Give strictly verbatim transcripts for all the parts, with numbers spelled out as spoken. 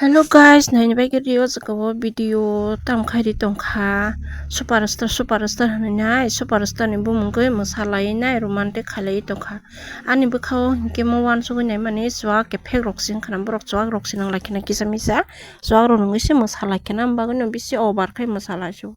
Hello guys, naini bagwi ri o jaga o video tam khai ri tongkha. Superstar, superstar hinwi nai, superstar ni bumung khe mwsalai nai, romantic khailai tongkha. Ani bwkha o hinkhe mo uansugwi naimani chuak kephek rok se wngkha na, borok chuak rok se nanglai kheno kisa misa, chuak rok nungwi se mwsalai kheno, am bagwi no bisi over khai mwsalai su.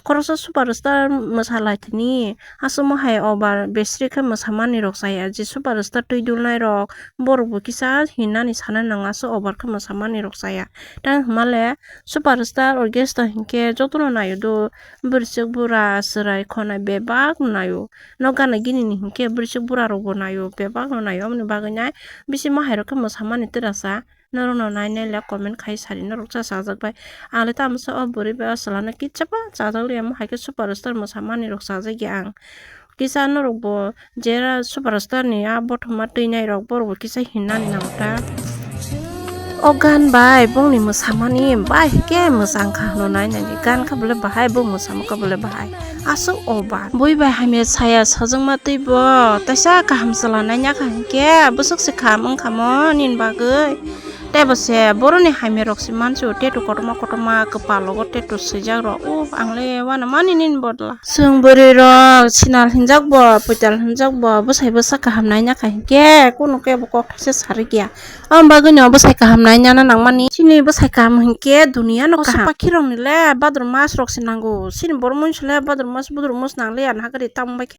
Khoroksa superstar mwsalai thani, aswkmo hai over besri khe mwsamani rok chaya, je superstar twi dulnai rok, borok bo kisa hinani sana nang aswk over khe mwsamani rok chaya. Tang hwnmale superstar orchestra hinkhe jotono naio do, bwrwichwk bura chwrai khonai bebak no naio. No gana gini ni hinkhe bwrwichwk bura rok bo naio, bebak no naio, aboni bagwi nai bisi mo hai rok khe mwsamani twrasa. Norok no nai nai le comment khai sari norok cha chajak bai. Ang le tamo sa o bwrwi bai o chwla no kisa ba chajak liya, mo hai khe superstar mwsamani rok chajak ya ang. Kisa norok bo jera superstar ni a bothoma twi nai rok borok bo kisa hinani nango ta. O gan bai bongni mwsamani bai khe mwchang kha hwnwi nai nai gan kha bole bahai bo mwsamo kha bole bahai. Aswk o ba bui bai hamya saya sajwkma twi bo taisa kaham chwla nai ya kha hinkhe bwswk se kaham wng kha mo nini bagwi. Tei bo se boroni hamya rok se mansu tattoo kotorma kotorma kwpal logo tattoo swijak rok. Uff, ang le uanamani nini bodol. Chwng bwrwi rok sinal hinjak bo, puital hinjak bo, bwsai bwsa kaham nai ya kha hinkhe kunu khe bo kok thaisa sarwi ya. Aboni bagwi no bwsai kaham nai ya na nangmani. Chini bwsai kaham hinkhe duniya no kaham. Pakhi rok ni le bador mas rok se nango. Chini borok mwnsu le bador mas budor mas nang le ya na khe tamo bai khe.